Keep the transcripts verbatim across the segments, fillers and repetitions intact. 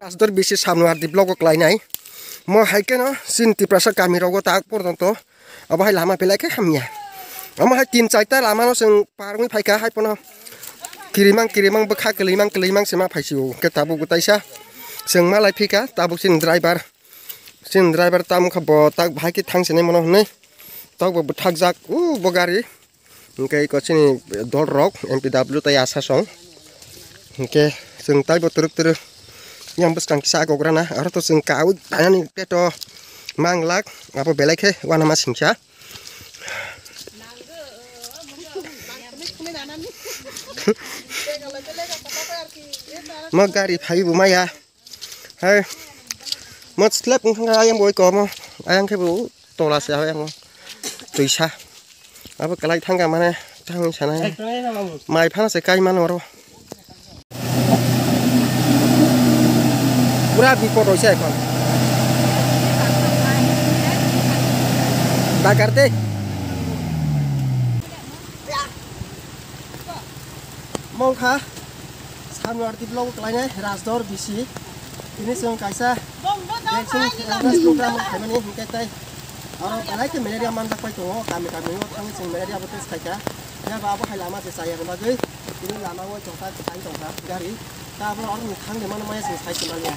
Asdor bisi Sanuardi vlog o klainai. Mo hai keno chini Tiprasa kami rogo tak porjonto. Abo hai lama belai khe hamya. Omo hai tin chaita lama no chwng par wngwi phaikha hai pono. Kirimang kirimang bwkha kwlwimang kwlwimang se ma phaisio. Hwnkhe tabuk bo taisa chwng malai phika tabuk chini driver. Chini driver tamo kha bo tak bahai khe thang sinai mano hwnwi. Tok bo bwthakjak o bo gari. Hwnkhe iko chini dol rok M P W tei asasong. Hwnkhe chwng taibo twrwk twrwk yang bwskang kisa agokrana aro to chwng kawi tanani peto manglak abo belai khe uanama singsa. Mo gari phaibo maya. Hai. Mo slap wngkha ayang boi komo. Ayang khe bo tola se ayang. Tuisa. Abo kalai thangka mane thangwi sanai. Mai phano se kai mano oro. Pura bipot hoise ekhon. Dagar de. Mongkha Sanuardi vlog klainai Rajdor bisi. Tini chwng kaisa vaccine awareness program khaimani hwnkhe tei oro belai khe malaria manjak pai tongo, kami kami o thangwi chwng malaria bo test khaikha. Phiya ba abo hai lama se chaya rwna bagwi tini lama o tongkha, thai tongkha gari. Ta abo oro ni thangni mano maya chwng sai se manya.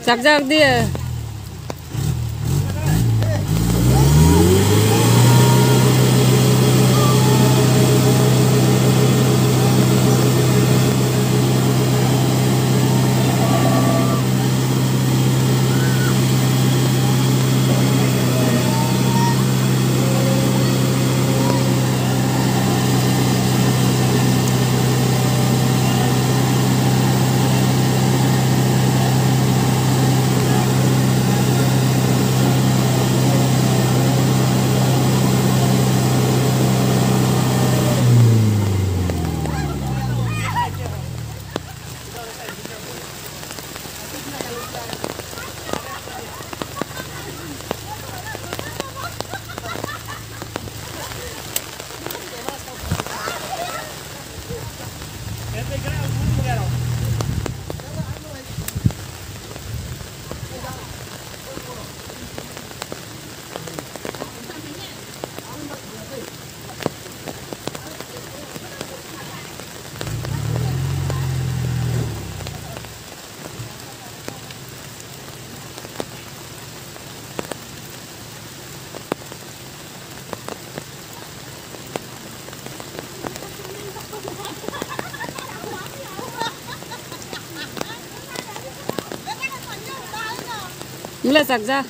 Chakjak diye. Mula sakja.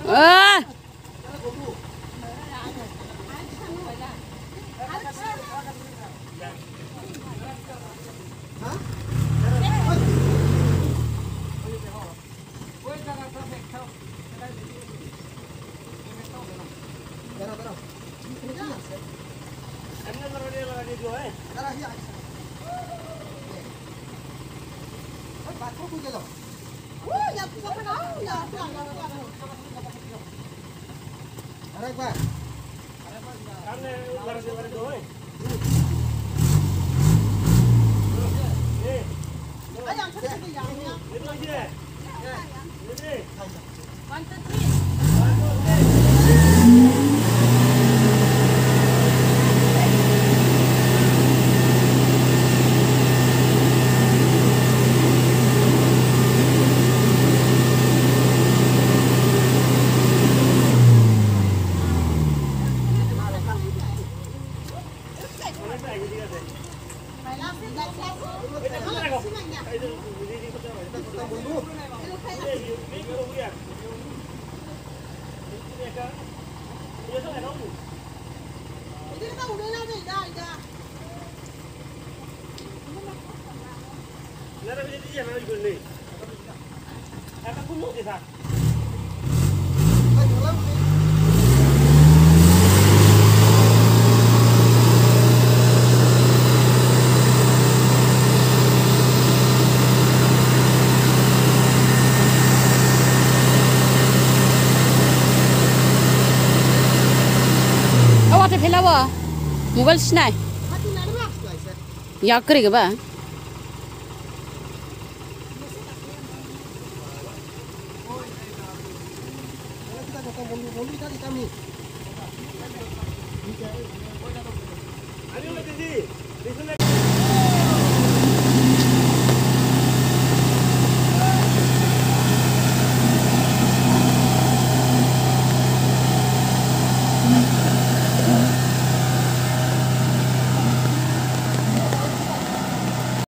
Ah. Arekbar. Aw, watwi phela bo. Mobile sinai. Yak kwrwi ba.